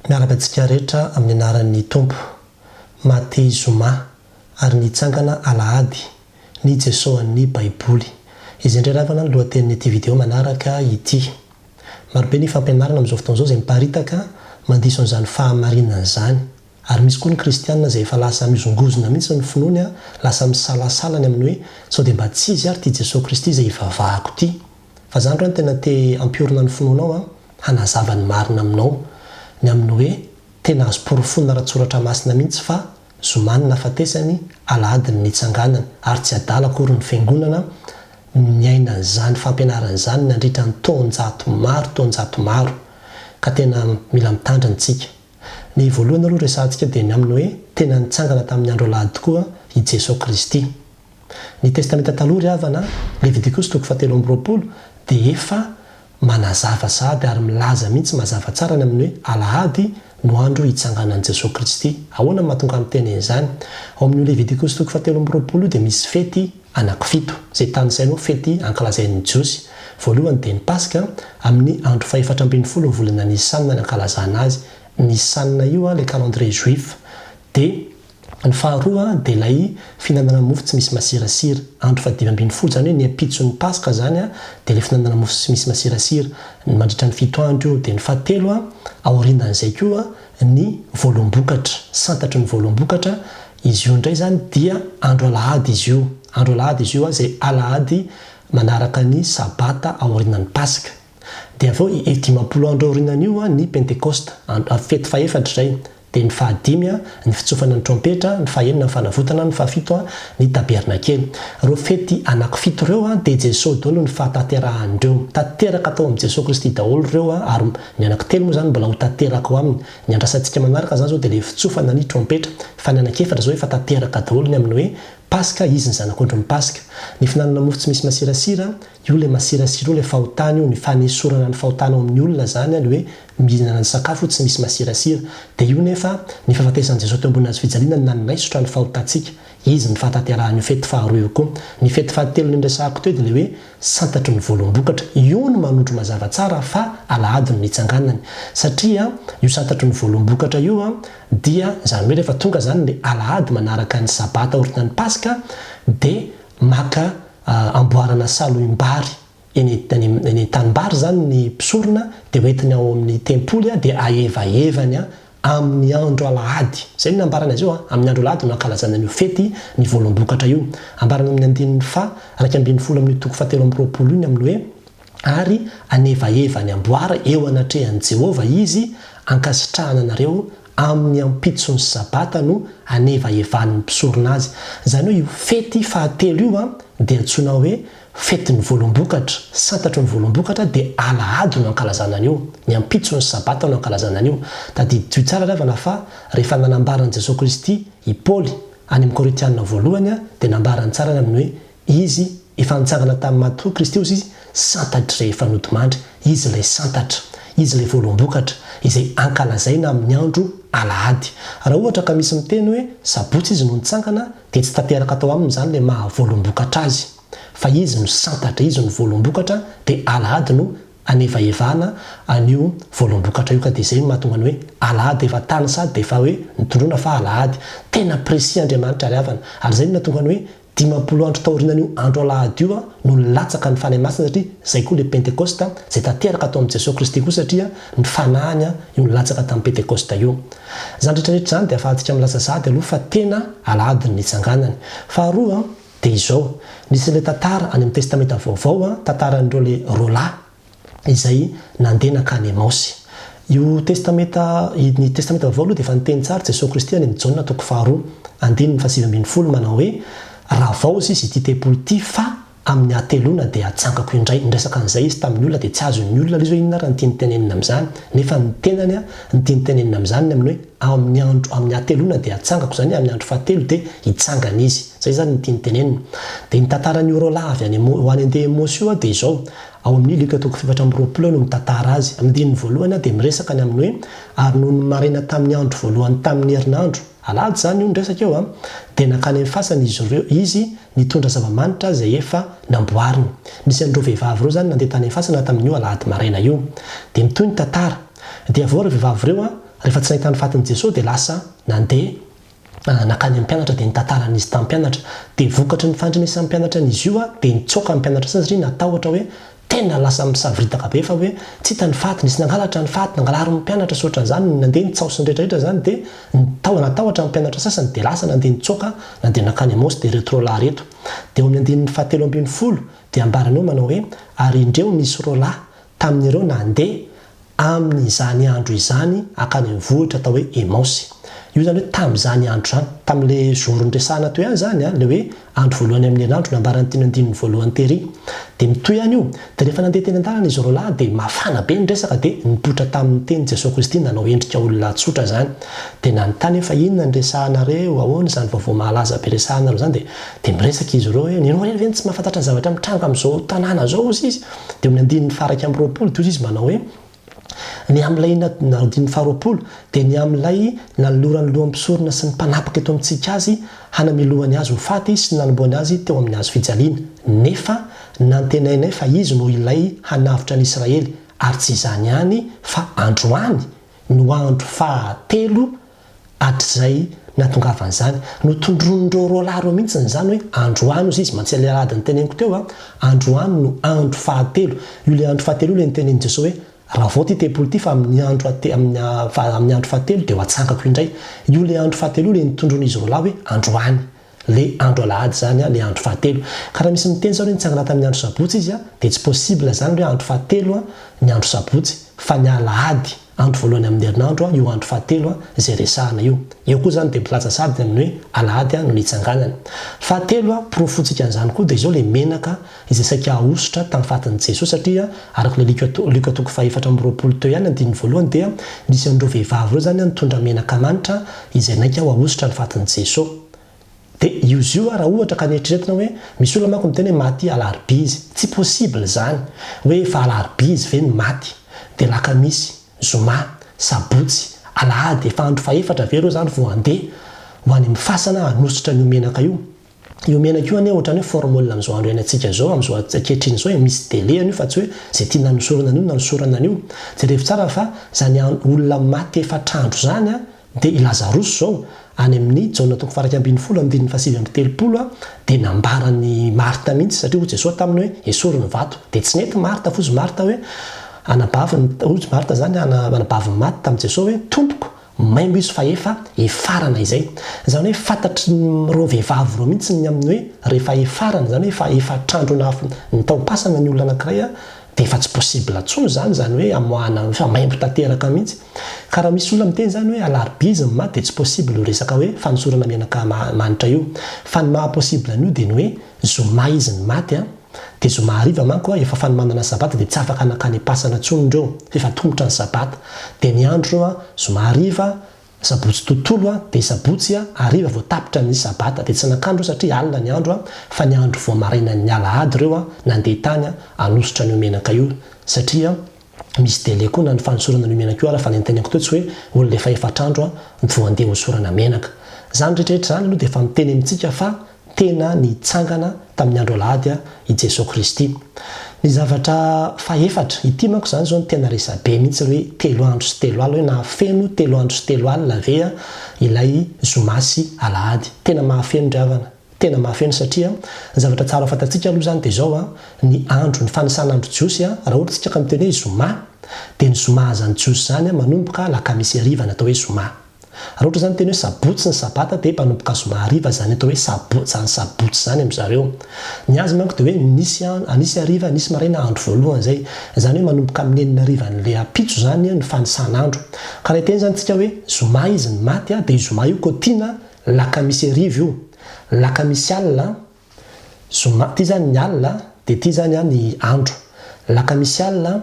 Miarahaba antsika rehetra amin'ny anaran'ny Tompo. Maty zoma ary nitsangana alahady ny Jesoan'ny Baiboly. Izay indray ravana ny lohatenin'ity video manaraka ity. Marobe ny fampianarana amin'izao fotoana izao izay miparitaka mandiso an'izany fahamarinana izany. Ary misy koa ny kristiana izay efa lasa mihozongozona mihitsy ny finoany, lasa misalasala ny amin'ny hoe sao dia mba tsy izy ary ity Jesoa Kristy izay ivavahako ity. Fa za androany tena te hampiorina ny finoanao an, hanazava ny marina aminao ny amin'ny hoe tena azo porofoina ara-tsoratra masina mihitsy fa zoma ny nahafatesany, alahady ny nitsanganany, ary tsy adala akory ny fiangonana niaina an'izany fampianarana izany nandritra ny taonjato maro taonjato maro ka tena mila mitandrina tsika. Ny voalohany aloha resahantsika dia ny amin'ny hoe tena nitsangana tamin'ny andro alahady tokoa i Jesoa Kristy. Ny Testamenta Taloha ry havana, Levitikosy toko fahatelo amby 20, dia efa manazava sahady ary milaza mihitsy mazava tsara ny amin'ny hoe alahady no andro hitsanganan'i Jesoa Kristy. Ahoana no mahatonga ahy miteny an'izany? Ao amin'io Levitikosy toko fahatelo amby 20 io dia misy fety anakifito, izay tanisaina ho fety ankalazain'ny Jiosy. Voalohany dia ny Paska, amin'ny andro fahefatra ambin'ny folo ny volana Nisana ny ankalazana azy. Nisana io ilay calendrier juif. Dia ny faharoa dia ilay fihinanana mofo tsy misy masirasira, andro faha-15, izany hoe ny ampitson'ny Paska izany dia ilay fihinanana mofo tsy misy masirasira, mandritra ny fito andro io. Dia ny fahatelo, aorianan'izay koa ny voaloham-bokatra, santatry ny voaloham-bokatra, izy io indray izany dia andro alahady izy io, andro alahady izy io izay alahady manaraka ny sabata aorianan'ny Paska. Dia avy eo 50 andro aorianan'io ny Pentekosta, fety fahefatra izay. Dia ny fahadimy, ny fitsofana ny trompetra, ny fahenina, ny fanavotana, ny fahafito, ny tabernakely. Ireo fety anakifito ireo dia Jesoa daholo ny fahatanterahan'ireo. Tanteraka tao amin'i Jesoa Kristy daholo ireo ary ny anankitelo moa izany mbola ho tanteraka ao aminy. Ny andrasantsika manaraka izany izao dia ilay fitsofana ny trompetra. Fa ny anankiefatra izao efa tanteraka daholo ny amin'ny hoe Paska, Izy ny Zanak'ondrin'ny Paska. Ny fihinanana mofo tsy misy masirasira, io ilay masirasira io ilay fahotana io, ny fanesorana ny fahotana ao amin'ny olona izany ilay hoe mihinana ny sakafo tsy misy masirasira. Dia io nefa ny fahafatesan'i Jesoa teo ambony hazo fijaliana no nanaisotra ny fahotantsika. Izy ny fahatanterahan'io fety faharoa io koa. Ny fety fahatelo niresahako teo dia ilay hoe santatry ny voaloham-bokatra. Io no manondro mazava tsara fa alahady no nitsanganany. Satria io santatry ny voaloham-bokatra io dia izany hoe rehefa tonga izany ny alahady manaraka ny sabata aorianan'ny paska dia maka amboarana salohim-bary eny eny an-tanimbary izany ny mpisorona dia hoentiny ao amin'ny tempoly dia ahevahevany amin'ny andro alahady. Izay no nambarany azy io, amin'ny andro alahady no ankalazana an'io fety ny voaloham-bokatra io. Ambarany amin'ny andininy faha 11 amin'io toko fahatelo amby 20 io ny amin'ny hoe, Ary hanevaheva ny amboara eo anatrehan'i Jehovah izy, ankasitrahana anareo, amin'ny ampitson'ny Sabata no hanevahevan'ny mpisorona azy. Izany hoe io fety fahatelo io dia antsoina hoe fetin'ny voaloham-bokatra, santatry ny voaloham-bokatra, dia alahady no ankalazana an'io, ny ampitson'ny Sabata no ankalazana an'io. Tadidio tsara ry havana fa rehefa nanambara an'i Jesoa Kristy i Paoly any amin'ny Korintiana voalohany dia nambarany tsara ny amin'ny hoe Izy efa nitsangana tamin'ny maty tokoa Kristy hozy izy santatry rehefa nodimandry, Izy ilay santatra, Izy ilay voaloham-bokatra, izay ankalazaina amin'ny andro alahady. Raha ohatra ka misy miteny hoe sabotsy Izy no nitsangana dia tsy tanteraka tao aminy izany ilay maha voaloham-bokatra Azy, fa Izy no santatra, Izy no voaloham-bokatra dia alahady no anevahevana an'io voaloham-bokatra io ka dia izay no mahatonga ny hoe alahady efa tany sady dia efa hoe nitondroina fa alahady. Tena précis Andriamanitra ry havana. Ary izay no nahatonga ny hoe 50 andro taorianan'io andro alahady io no nilatsaka ny Fanahy Masina satria izay koa ilay Pentekosta izay tanteraka tao amin'i Jesoa Kristy koa satria ny Fanahiny io nilatsaka tamin'ny Pentekosta io. Izany rehetra rehetra izany dia ahafahantsika milaza sahady aloha fa tena alahady ny nitsanganany. Faharoa dia izao, nisy ilay tantara any amin'ny Testamenta Vaovao, tantaran'ireo ilay roalahy izay nandeha nankany Emaosy. Io Testamenta, ny Testamenta Vaovao aloha dia efa niteny tsara Jesoa Kristy any amin'ny Jaona toko faharoa, andininy faha-19 manao hoe, Ravaozy izy ity tempoly ity fa amin'ny hateloana dia hatsangako indray. Niresaka an'izay izy tamin'ny olona dia tsy azon'ny olona ilay izy hoe inona ary no tiany tenenina amin'izany. Nefa ny tenany no tiany tenenina amin'izany ny amin'ny hoe amin'ny andro, amin'ny hateloana dia hatsangako, izany hoe amin'ny andro fahatelo dia hitsangana izy. Izay izany no tiany tenenina. Dia ny tantaran'io roalahy avy any ho any andeha Emaosy io dia izao, Ao amin'ny Lioka toko faha-24 no mitantara azy. Amin'ny andininy voalohany dia miresaka ny amin'ny hoe, Ary nony maraina tamin'ny andro voalohany tamin'ny herinandro, alahady izany io ny resaka eo an, dia nankany amin'ny fasana izy ireo, izy nitondra zava-manitra izay efa namboariny. Nisy an'ireo vehivavy ireo izany nandeha tany amin'ny fasana tamin'io alahady maraina io. Dia mitohy ny tantara. Dia avy eo ireo vehivavy ireo an, Rehefa tsy nahita ny fatin'i Jesoa dia lasa nandeha nankany amin'ny mpianatra dia nitantara an'izy tamin'ny mpianatra. Dia vokatry ny fandrenesan'ny mpianatra an'izy io dia nitsoaka ny mpianatra sasany satria natahotra hoe tena lasa misavoritaka be fa hoe tsy hita ny faty, nisy nangalatra ny faty, nangalarin'ny mpianatra sy ohatran'izany, nandeha nitsaho sy ny rehetra rehetra izany dia nitaho natahotra ny mpianatra sasany dia lasa nandeha nitsoaka nandeha nankany Emaosy dia ireto roalahy ireto. Dia eo amin'ny andininy fahatelo ambinifolo dia ambarany eo manao hoe ary indreo nisy roalahy tamin'ireo nandeha amin'izany andro izany hankany amin'ny vohitra atao hoe Emaosy. Io izany hoe tamin'izany andro izany, tamin'ilay jour niresahana teo ihany izany an, ilay hoe andro voalohany amin'ny herinandro nambaran'ny teny andininy voalohany tery. Dia mitohy ihany io. Dia rehefa nandeha teny an-dalana izy roalahy dia mafana be ny resaka dia nipoitra taminy teny Jesoa Kristy nanao endrika olona tsotra izany. Dia nanontany hoe fa inona no resahanareo, ahoana izany vaovao mahalaza be resahanareo izany dia dia miresaka izy ireo hoe ianao irery ve no tsy mahafantatra ny zavatra mitranga amin'izao tanàna izao hozy izy. Dia eo amin'ny andininy faha-21 dia hoy izy manao hoe, Ny amin'ilay na, andininy faharoapolo, dia ny amin'ilay nanoloran'ny loham-pisorona sy ny mpanapaka eto amintsika azy hanamelohany azy ho faty sy nanomboany azy teo amin'ny hazo fijaliana. Nefa nantenainay fa izy no ilay hanavotra ny Israely, ary tsy izany ihany fa androany no andro fahatelo hatrizay nahatongavan'izany. Notondroin'ireo roalahy ireo mihitsy izany hoe androany hozy izy, mantsy ilay alahady noteneniko teo an, androany no andro fahatelo. Io ilay andro fahatelo io ilay notenenin'i Jesoa hoe ravao ity tempoly ity fa amin'ny andro amin'ny amin'ny andro fahatelo dia ho atsangako indray. Io ilay andro fahatelo io ilay notondroin'izy roalahy hoe androany. Le andro alahady zany an, le andro fahatelo. Ka raha misy miteny zao hoe nitsangana tamin'ny andro sabotsy izy an, dia tsy possible zany hoe andro fahatelo an ny andro sabotsy, fa ny alahady, andro voalohany amin'ny herinandro an, io andro fahatelo an izay resahana io. Eo koa zany dia milaza sady ny amin'ny hoe alahady an no nitsanganany. Fahatelo an, porofontsika an'izany koa dia izao le menaka izay saika ahosotra tamin'ny fatin'i Jesoa satria araka ilay Lioka toko faha 24 teo ihany andininy voalohany dia nisy an'ireo vehivavy ireo zany an nitondra menaka manitra izay naika ho ahosotra ny fatin'i Jesoa. Dia io izy io raha ohatra ka neritreretina hoe misy olona manko miteny hoe maty alarobia izy. Tsy possible izany hoe efa alarobia izy ve no maty. Dia alakamisy, zoma, sabotsy, alahady, efa andro fahefatra ve ireo izany vao handeha ho any amin'ny fasana hanosotra an'io menaka io. Io menaka io anie ohatran'ny hoe formol amin'izao andro iainantsika izao, amin'izao ankehitriny izao e, misy délai an'io fa tsy hoe izay tiana hanosorana an'io no hanosorana an'io. Jerevo tsara fa izany olona maty efatr'andro izany an, Dia i Lazarosy izao, any amin'ny Jaona toko faha-11 andininy faha-39, dia nambaran'i Marta mihitsy, satria hoy Jesoa taminy hoe, esory ny vato. Dia tsy nety Marta, fa hozy Marta hoe, anabaviny, hozy Marta izany, anabavin'i maty tamin'i Jesoa hoe, Tompoko, maimbo izy fa efa hefarana izay. Izany hoe fantatry ireo vehivavy ireo mihitsy ny amin'ny hoe rehefa hefarana, izany hoe efa efatr'andro ny tao am-pasana ny olona anankiray, dia efa tsy possible intsony izany, izany hoe amoahana, efa maimbo tanteraka mihitsy. Ka raha misy olona miteny izany hoe alarobia izy ny maty dia tsy possible io resaka hoe fanosorana menaka manitra io. Fa ny maha possible an'io dia ny hoe zoma izy ny maty an, dia zoma hariva manko an, efa fanomanana sabata dia tsy afaka nankany am-pasana intsony ireo fa efa tomotra ny sabata. Dia ny andro ireo an, zoma hariva, sabotsy tontolo an, dia sabotsy hariva vao tapitra ny sabata. Dia tsy nankany ireo satria alina ny andro an, fa ny andro vao marainan'ny alahady ireo an, nandeha tany an, hanosotra an'io menaka io satria misy délai koa na ny fanosorana an'io menaka io ara fa ny anteneniko teo tsy hoe olona efa efatr'andro an vao andeha hosorana menaka. Izany rehetra rehetra izany aloha dia efa miteny amintsika fa tena nitsangana tamin'ny andro alahady i Jesoa Kristy. Ny zavatra fahefatra, ity manko izany izao no tena resabe mihitsy hoe telo andro sy telo alina hoe nahafeno telo andro sy telo alina ve ilay zoma sy alahady. Tena mahafeno ry havana. Tena mahafeno satria ny zavatra tsara ho fantatsika aloha izany dia izao an, ny andro, ny fanisana andro jiosy an, raha ohatra isika ka miteny hoe zoma, dia ny zoma azan'ny jiosy izany an manomboka alakamisy hariva ny atao hoe zoma. Raha ohatra izany miteny hoe sabotsy ny sabata dia mpanomboka zoma hariva izany atao hoe sabo, izany sabotsy izany amin-dry zareo. Ny azy manko dia hoe nisy an, nisy hariva, nisy maraina andro voalohany izay. Izany hoe manomboka amin'ny enina harivan'ilay ampitso izany ny fanisana andro. Ka raha hiteny izany tsika hoe zoma izy no maty an, dia io zoma io kotiana Lakamisy hariva io, lakamisy alina, zoma, ity izany ny alina, dia ity izany ny andro. Lakamisy alina,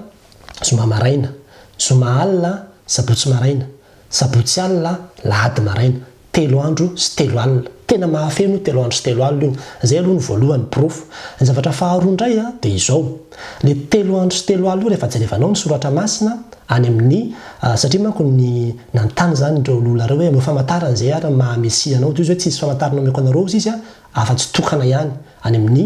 zoma maraina. Zoma alina, sabotsy maraina. Sabotsy alina, lahady maraina. Telo andro sy telo alina. Tena mahafeno io telo andro sy telo alina io. Izay aloha ny voalohany porofo. Ny zavatra faharoa indray dia izao. Ilay telo andro sy telo alina io rehefa jerevanao ny soratra masina, Any amin'ny, satria manko ny nanontany izany ireo olona ireo hoe omeo famantarana izay ary ny maha Mesia anao, dia hoy izy hoe tsy hisy famantarana omeko anareo hozy izy afa-tsy tokana ihany, any amin'ny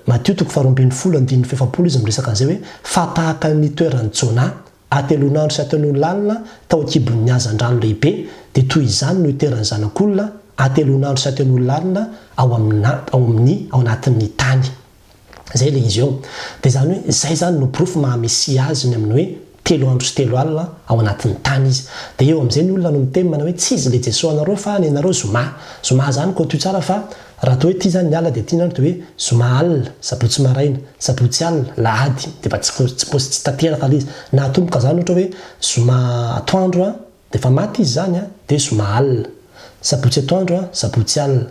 Matio toko faharoa ambinifolo andininy fahefapolo izy miresaka an'izay hoe fa tahaka ny nitoeran'i Jonah. Hatelon'andro sy hatelon'alina tao an-kibon'ny hazandrano lehibe, dia toy izany no hitoeran'ny Zanak'olona hatelon'andro sy hatelon'alina ao amin'ny ao amin'ny ao anatin'ny tany. Izay ilay izy eo. Dia izany hoe izay izany no porofo maha Mesia azy ny amin'ny hoe telo andro sy telo alina ao anatin'ny tany izy. Dia eo amin'izay ny olona no miteny manao hoe tsy izy ilay Jesoa anareo fa ny anareo zoma. Zoma izany koa toy tsara fa raha toa hoe ity izany ny alina dia ity ny andro dia hoe zoma alina, sabotsy maraina, sabotsy alina, lahady. Dia efa tsy tsy posy tsy tanteraka ilay izy. Na atomboka izany ohatra hoe zoma atoandro an, dia efa maty izy izany an, dia zoma alina. Sabotsy atoandro an, sabotsy alina.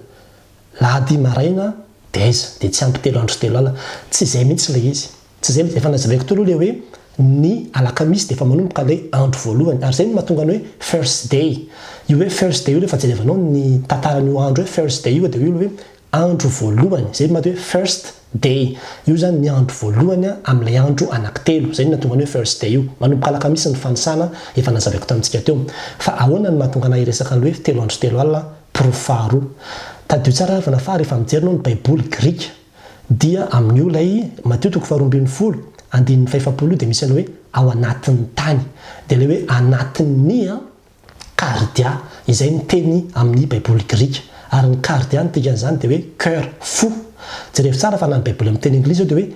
Lahady maraina dia aiza? Dia tsy ampy telo andro sy telo alina. Tsy izay mihitsy ilay izy. Tsy izay mihitsy. Efa nazavaiko teo aloha ilay hoe ny alakamisy dia efa manomboka ilay andro voalohany. Ary izay no mahatonga ny hoe first day. Io hoe first day io rehefa jerevanao ny tantaran'io andro hoe first day io dia io ilay hoe andro voalohany. Izay no maha hoe first day. Io izany ny andro voalohany amin'ilay andro anankitelo. Izay no nahatonga ny hoe first day io. Manomboka alakamisy ny fanisana efa nazavaiko tamintsika teo. Fa ahoana no mahatonga anay hiresaka an'ilay hoe telo andro sy telo alina? Porofo faharoa. Tadidio tsara havana fa rehefa mijery anao ny Baiboly grika dia amin'io ilay Matio toko faharoa ambinifolo andininy fahefapolo io dia misy an'ilay hoe ao anatin'ny tany. Dia ilay hoe anatin'ny an, kardia, izay ny teny amin'ny Baiboly grika. Ary ny kardia ny dikan'izany dia hoe coeur, fo. Jerevo tsara fa na ny Baiboly amin'ny teny anglisy izao dia hoe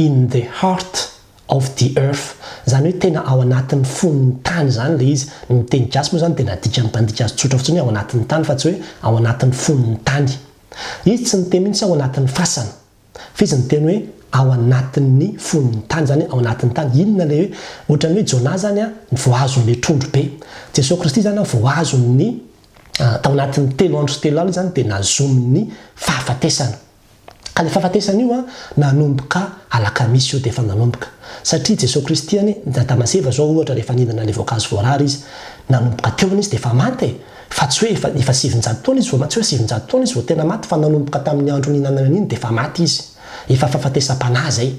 in the heart. of the earth, izany hoe tena ao anatin'ny fon'ny tany izany ilay izy, ny teny gasy moa izany dia nadikan'ny mpandika azy tsotra fotsiny hoe ao anatin'ny tany fa tsy hoe ao anatin'ny fon'ny tany. Izy tsy niteny mihitsy ao anatin'ny fasana, fa izy niteny hoe ao anatin'ny fon'ny tany, izany hoe ao anatin'ny tany. Inona ilay hoe, ohatran'ny hoe Jonah izany an, voahazon'ilay trondro be. Jesoa Kristy izany an, voahazon'ny, tao anatin'ny telo andro sy telo alina izany dia nazomin'ny fahafatesana. Ka ilay fahafatesana io an, nanomboka alakamisy io dia efa nanomboka. Satria Jesoa Kristy anie, ny Adama sy Eva zao ohatra rehefa nihinana ilay voankazo voarara izy, nanomboka teo anie izy dia efa maty e! Fa tsy hoe efa efa 900 taona izy vao maty, tsy hoe 900 taona izy vao tena maty fa nanomboka tamin'ny andro nihinanany an'iny dia efa maty izy. Efa fahafatesam-panahy izay.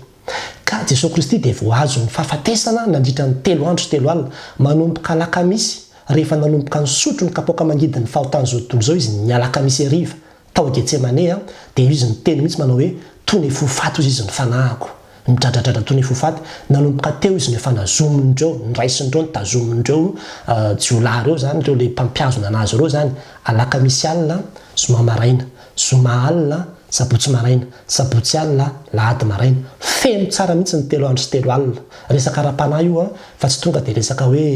Ka Jesoa Kristy dia voahazon'ny fahafatesana nandritra ny telo andro sy telo alina, manomboka alakamisy, rehefa nanomboka nisotro ny kapoaka mangidin'ny fahotan'izao tontolo izao izy ny alakamisy hariva, Tao Getsemane an, dia izy niteny mihitsy manao hoe, Toa ny efa ho faty hozy izy ny fanahiko. Midradradradra toa ny efa ho faty. Nanomboka teo izy no efa nazomin'ireo, noraisin'ireo, notazomin'ireo jiolahy ireo izany, ireo ilay mpampihazona an'azy ireo izany. Alakamisy alina, zoma maraina. Zoma alina, sabotsy maraina. Sabotsy alina, lahady maraina. Feno tsara mihitsy ny telo andro sy telo alina. Resaka ara-panahy io an, fa tsy tonga dia resaka hoe.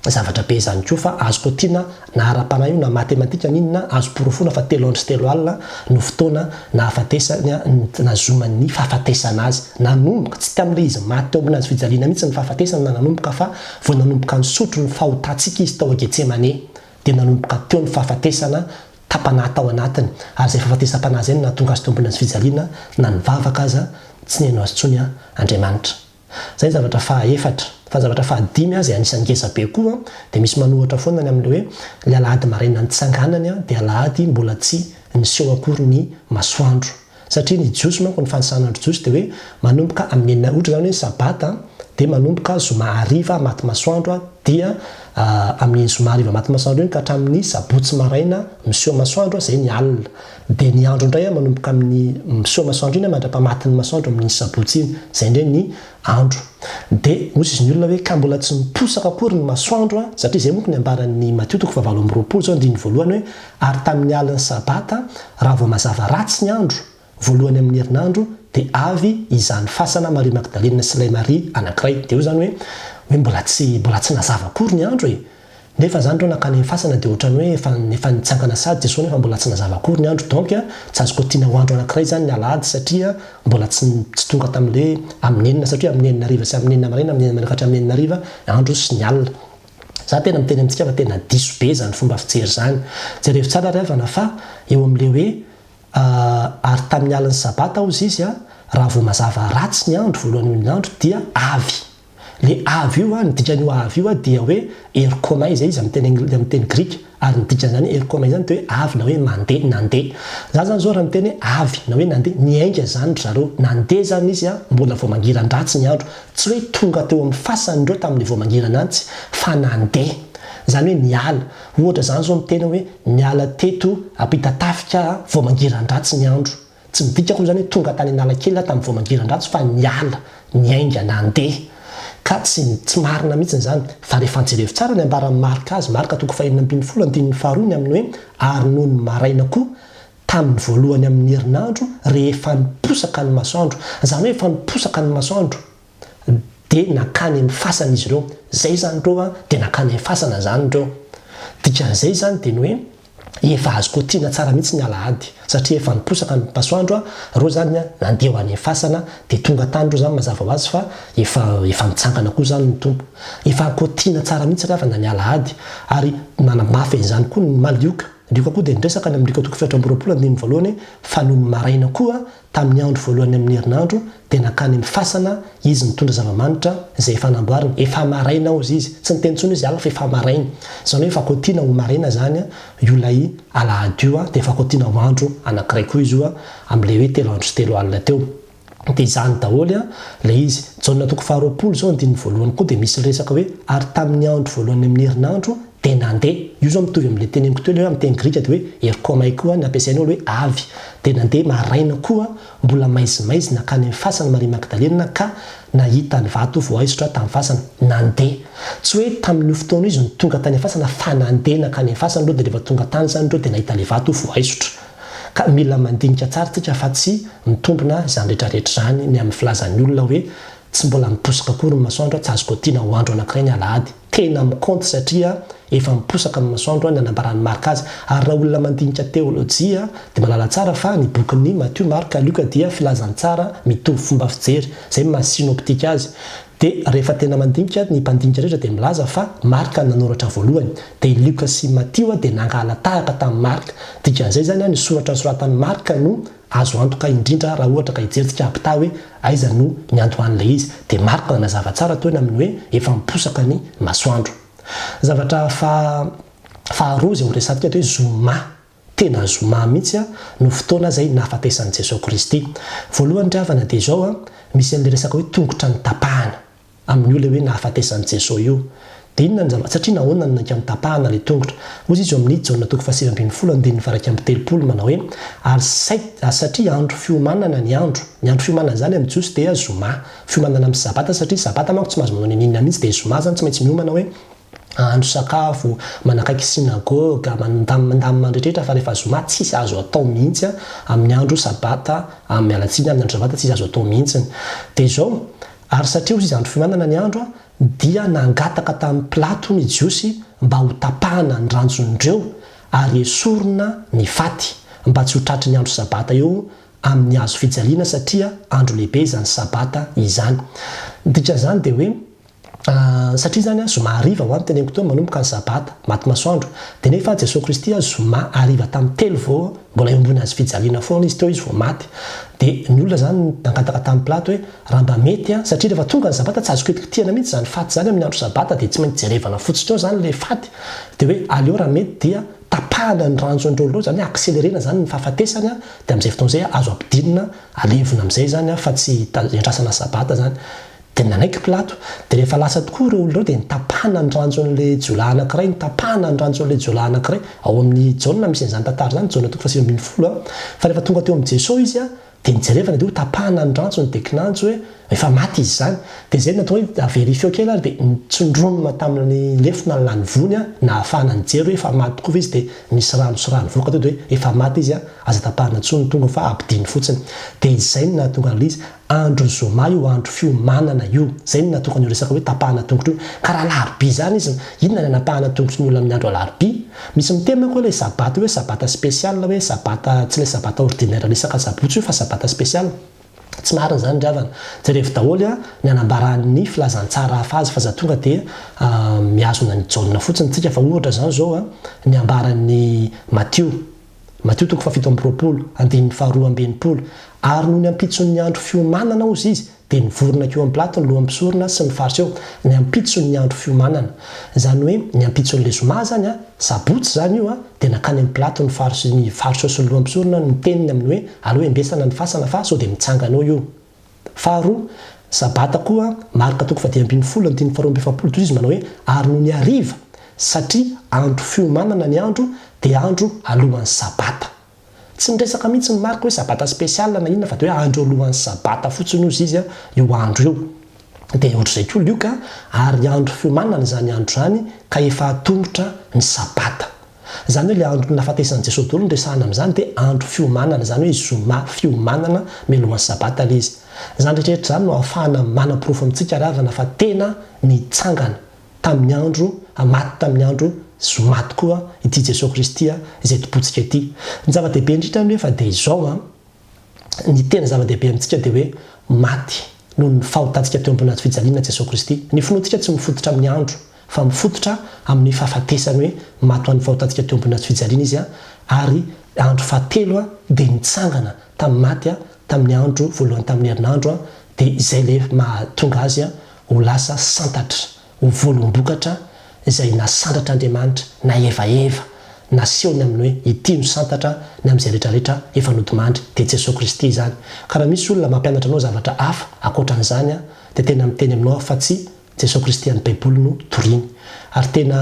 zavatra be izany koa fa azoko tiana na ara-panahy io na matematika na inona azo porofoina fa telo andro sy telo alina no fotoana nahafatesany nahazoman'ny fahafatesana azy nanomboka tsy tamin'ilay izy maty teo ambony hazo fijaliana mihitsy ny fahafatesana na nanomboka fa vao nanomboka nisotro ny fahotantsika izy tao Getsemane dia nanomboka teo ny fahafatesana tapanahy tao anatiny ary izay fahafatesam-panahy izay no nahatonga azy teo ambony hazo fijaliana na nivavaka aza tsy nihaino azy intsony Andriamanitra. Izay ny zavatra faha efatra. Fa ny zavatra faha dimy izay anisan'ny ngeza be koa dia misy manohatra foana ny amin'ilay hoe ilay alahady maraina nitsanganany dia alahady mbola tsy niseho akory ny masoandro. Satria ny jiosy manko ny fanisan'andro jiosy dia hoe manomboka amin'ny enina ohatra izany hoe ny sabata dia manomboka zoma hariva maty masoandro dia amin'iny zoma hariva maty masoandro iny ka hatramin'ny sabotsy maraina miseho masoandro izay ny alina. Dia ny andro indray manomboka amin'ny miseho masoandro iny mandrapamatin'ny masoandro amin'iny sabotsy iny. Izay indray ny andro. Dia hoy izy ny olona hoe ka mbola tsy niposaka akory ny masoandro an, satria izay monko ny ambaran'ny Matio toko fahavalo amby roapolo izao andininy voalohany hoe ary tamin'ny alin'ny sabata raha vao mazava ratsy ny andro voalohany amin'ny herinandro dia avy izany fasana Maria Magdalena sy ilay Maria anankiray. Dia hoy izany hoe hoe mbola tsy mbola tsy nazava akory ny andro e! Nefa zany reo nankany am fasana de otrany hoe efa efa nitsangana sady Jesoa nefa mbola tsy nazava akory ny andro donc tsy azoko tiana ho andro anakiray zany ny alahady satria mbola tsy tsy tonga tamle amin'ny enina satria amin'ny enina hariva sy amin'ny enina maraina amin'ny enina maraina ka hatramin'ny enina hariva andro sy ny alina. Za tena miteny amintsika fa tena diso be zany fomba fijery zany. Jerevo tsara ry havana fa eo amle hoe ary tamin'ny alin'ny sabata hozy izy raha vao mazava ratsy ny andro voalohany ny andro dia avy Le avy io an, ny dikan'io avy io an dia hoe erkomai izay izy amin'ny teny angl amin'ny teny grika, ary ny dikan'izany hoe erkomai izany dia hoe avy na hoe mandeha, nandeha. Za zany zao raha miteny hoe avy na hoe nandeha, niainga izany ry zareo, nandeha izany izy an, mbola vao mangiran-dratsy ny andro, tsy hoe tonga teo amin'ny fasany ireo tamin'ny vao mangiran-antsy fa nandeha. Izany hoe niala. Ohatra izany zao miteny hoe niala teto Ampitatafika aho vao mangiran-dratsy ny andro. Tsy midika akory izany hoe tonga tany Analakely aho tamin'ny vao mangiran-dratsy fa niala, niainga, nandeha. Ka tsy tsy marina mihitsy izany. Fa rehefa jerevo tsara ny ambaran'i Marka azy, Marka toko fahenina ambinifolo andininy faharoa ny amin'ny hoe ary nony maraina koa, tamin'ny voalohany amin'ny herinandro, rehefa niposaka ny masoandro. Izany hoe efa niposaka ny masoandro. Dia nankany amin'ny fasana izy ireo. Izay izany ireo an, dia nankany amin'ny fasana izany ireo. Dikan'izay izany dia ny hoe efa azo kotiana tsara mihitsy ny alahady satria efa niposaka ny masoandro an, ireo izany an nandeha ho any amin'ny fasana dia tonga tany ireo izany mazava ho azy fa efa efa nitsangana koa izany ny Tompo. Efa kotiana tsara mihitsy ry havana ny alahady ary nanamafy an'izany koa ny Lioka. Lioka koa dia niresaka any amin'ny Lioka toko faha-24 andininy voalohany hoe fa nony maraina koa Tamin'ny andro voalohany amin'ny herinandro, dia nankany amin'ny fasana izy nitondra zava-manitra izay efa namboariny. Efa maraina hozy izy. Tsy niteny intsony izy alina fa efa maraina. Izany hoe efa kotiana ho maraina izany io ilay alahady io, dia efa kotiana ho andro anankiray koa izy io amin'ilay hoe telo andro sy telo alina teo. Dia izany daholo ilay izy. Jaona toko faharoapolo izao andininy voalohany koa dia misy resaka hoe ary tamin'ny andro voalohany amin'ny herinandro dia nandeha. Io izao mitovy amin'ilay teneniko teo ilay hoe amin'ny teny grika dia hoe erkomai koa ny ampiasaina eo ilay hoe avy. Dia nandeha maraina koa, mbola maizimaizina nankany amin'ny fasana Maria Magdalena ka nahita ny vato voaisotra tamin'ny fasana. Nandeha. Tsy hoe tamin'io fotoana io izy no tonga tany amin'ny fasana fa nandeha nankany amin'ny fasana ireo dia rehefa tonga tany izany ireo dia nahita ilay vato voaisotra. Ka mila mandinika tsara isika fa tsy mitombina izany rehetrarehetra izany ny amin'ny filazan'ny olona hoe tsy mbola miposaka akory ny masoandro, tsy azo kotiana ho andro anankiray ny alahady. Tena mikaonty satria efa miposaka ny masoandro ny anambaran'i Marka azy. Ary raha olona mandinika teolojia dia mahalala tsara fa ny bokin'i Matio, Marka, Lioka dia filazantsara mitovy fomba fijery. Izay no maha synoptique azy. Dia rehefa tena mandinika, ny mpandinika rehetra dia milaza fa Marka no nanoratra voalohany. Dia i Lioka sy Matio dia nangala tahaka tamin'i Marka. Dikan'izay izany ny soratra nosoratan'i Marka no Azo antoka indrindra raha ohatra ka hijery-tsika hampitaha hoe aiza no niandohan'ilay izy. Dia Marc nanazava tsara toy ny amin'ny hoe efa miposaka ny masoandro. Zavatra faha faharoa izay ho resahantsika dia hoe zoma. Tena zoma mihitsy no fotoana izay nahafatesan'i Jesoa Kristy. Voalohany ry havana dia izao an, misy an'ilay resaka hoe tongotra notapahana. Amin'io ilay hoe nahafatesan'i Jesoa io. Dia inona ny zava, satria nahoana no naika notapahana ilay tongotra? Hozy izy eo amin'ny Jaona toko faha-19 andininy faha-31 manao hoe, Ary say, ary satria andro fiomanana ny andro, ny andro fiomanana izany amin'ny Jiosy dia zoma, fiomanana amin'ny sabata satria sabata manko tsy mahazo manao n'inon'inona mihitsy dia zoma izany tsy maintsy miomana hoe hahandro sakafo, manakaiky synagoga, mandamina rehetrarehetra fa rehefa zoma tsisy azo atao mihitsy amin'ny andro sabata, miala tsiny amin'ny andro sabata tsisy azo atao mihitsiny. Dia izao, Ary satria hozy izy andro fiomanana ny andro, dia nangataka tamin'i Pilato ny Jiosy mba hotapahana ny ranjon'ireo ary hesorina ny faty, mba tsy ho tratry ny andro Sabata eo amin'ny hazo fijaliana, satria andro lehibe izany Sabata izany. Ny dikan'izany dia hoe, satria izany zoma hariva ho an, teneniko teo, manomboka ny Sabata, maty masoandro, dia nefa Jesoa Kristy zoma hariva tamin'ny telo vao Mbola eo ambony hazo fijaliana foana izy teo izy vao maty. Dia ny olona izany nangataka tamin'i Pilato hoe, raha mba mety an, satria rehefa tonga ny sabata tsy azo kitikitihana mihitsy izany faty izany amin'ny andro sabata dia tsy maintsy jerevana fotsiny eo izany ilay faty. Dia hoe aleo raha mety dia tapahana ny ranjon'ireo olona ireo, izany hoe accélérer-na izany ny fahafatesany an, dia amin'izay fotoana izay azo ampidinina alevina amin'izay izany an, fa tsy iandrasana sabata izany. Dia nanaiky Pilato. Dia rehefa lasa tokoa ireo olona ireo, dia notapahana ny ranjon'ilay jiolahy anankiray, notapahana ny ranjon'ilay jiolahy anankiray. Ao amin'ny Jaona misy an'izany tantara izany, Jaona toko faha-19. Fa rehefa tonga teo amin'i Jesoa izy, dia nijerevana dia hotapahana ny ranjony, dia kinanjo hoe efa maty izy izany. Dia izay no natao hoe verifieo kely ary, dia notsindronina tamin'ny lefona ny lanivoany, nahafahana nijery hoe efa maty tokoa ve izy, dia nisy rano sy rà nivoaka teo, dia hoe efa maty izy, aza tapahana intsony ny tongony fa ampidino fotsiny. Dia izay no nahatonga an'ilay izy. Andro zoma io andro fiomanana io. Zay no nahatonga an'io resaka hoe tapahana tongotra io. Ka raha alarobia izany izy, inona ny anapahana tongotry ny olona amin'ny andro alarobia? Misy miteny manko hoe ilay sabata io hoe sabata spécial hoe sabata, tsy ilay sabata ordinaire resaka sabotsy io fa sabata spécial. Tsy marina izany ry havana. Jerevo daholo ny anambaran'ny filazantsara hafa azy fa za tonga dia mihazona an'i Jaona fotsiny tsika fa ohatra izany izao ny ambaran'i Matio. Matio toko fahafito amby roapolo, andininy faharoa amby enimpolo, Ary nony ampitson'ny andro fiomanana, hozy izy, dia nivory nankeo amin'i Pilato ny lohan'ny mpisorona sy ny Fariseo, ny ampitson'ny andro fiomanana. Izany hoe, ny ampitson'ilay zoma izany an, sabotsy izany io an, dia nankany amin'i Pilato ny Fariseo, ny Fariseo sy ny lohan'ny mpisorona, niteny ny amin'ny hoe, Aleo embesana ny fasana fa sao dia mitsangana eo io. Faharoa, Sabata koa, Marka toko fahadimy ambinifolo, andininy faharoa amby efapolo, toy izy manao hoe, Ary nony hariva, satria andro fiomanana ny andro, dia andro alohan'ny Sabata. Tsy niresaka mihitsy ny Marka hoe Sabata spécial na inona fa dia hoe andro alohan'ny Sabata fotsiny hozy izy io andro io. Dia ohatr'izay koa Lioka, ary andro fiomanana izany andro izany ka efa atomotra ny Sabata. Izany hoe ilay andro nahafatesan'i Jesoa daholo no resahana amin'izany dia andro fiomanana, izany hoe zoma fiomanana mialohan'ny Sabata ilay izy. Izany rehetra rehetra izany no ahafahana manaporofo amintsika ry havana fa tena nitsangana tamin'ny andro, maty tamin'ny andro zoma tokoa ity Jesoa Kristy izay tompontsika ity. Ny zava-dehibe indrindra anefa dia izao an, Ny tena zava-dehibe amintsika dia hoe maty noho ny fahotantsika teo ambony hazo fijaliana Jesoa Kristy. Ny finoantsika tsy mifototra amin'ny andro fa mifototra amin'ny fahafatesany hoe maty ho an'ny fahotantsika teo ambony hazo fijaliana Izy ary andro fahatelo dia nitsangana tamin'ny maty tamin'ny andro voalohany tamin'ny herinandro dia izay ilay mahatonga Azy ho lasa santatra ho voaloham-bokatra izay nasandratr'Andriamanitra, nahevaheva, nasehony amin'ny hoe ity no santatra ny amin'izay rehetrarehetra efa nodimandry, dia Jesoa Kristy izany. Ka raha misy olona mampianatra anao zavatra hafa ankoatra an'izany dia tena miteny aminao aho fa tsy Jesoa Kristy an'ny Baiboly no toriny. Ary tena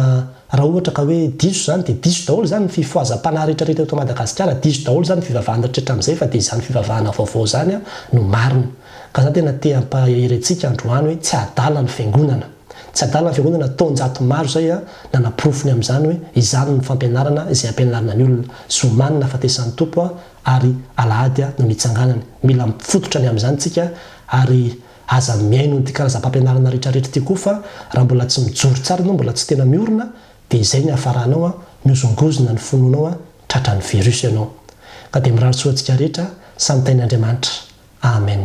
raha ohatra ka hoe diso izany dia diso daholo izany ny fifohazam-panahy rehetrarehetra eto Madagasikara, diso daholo izany ny fivavahana rehetra hatramin'izay fa dia izany fivavahana vaovao izany no marina. Ka za tena te hampahery antsika androany hoe tsy adala ny fiangonana. Tsy adala ny fiangonana taonjato maro izay a, nanaporofo ny amin'izany hoe izany no fampianarana izay ampianarina ny olona. Zoma ny nahafatesan'ny Tompo a, ary alahady a no nitsanganany. Mila mifototra ny amin'izany tsika ary aza mihaino an'ity karazam-pampianarana retraretra ity koa fa raha mbola tsy mijoro tsara ianao, mbola tsy tena miorina dia izay ny hafaranao a, mihozongozona ny finoanao a, tratran'ny virus ianao. Ka dia mirary soa antsika rehetra, samy tahin'Andriamanitra. Amen.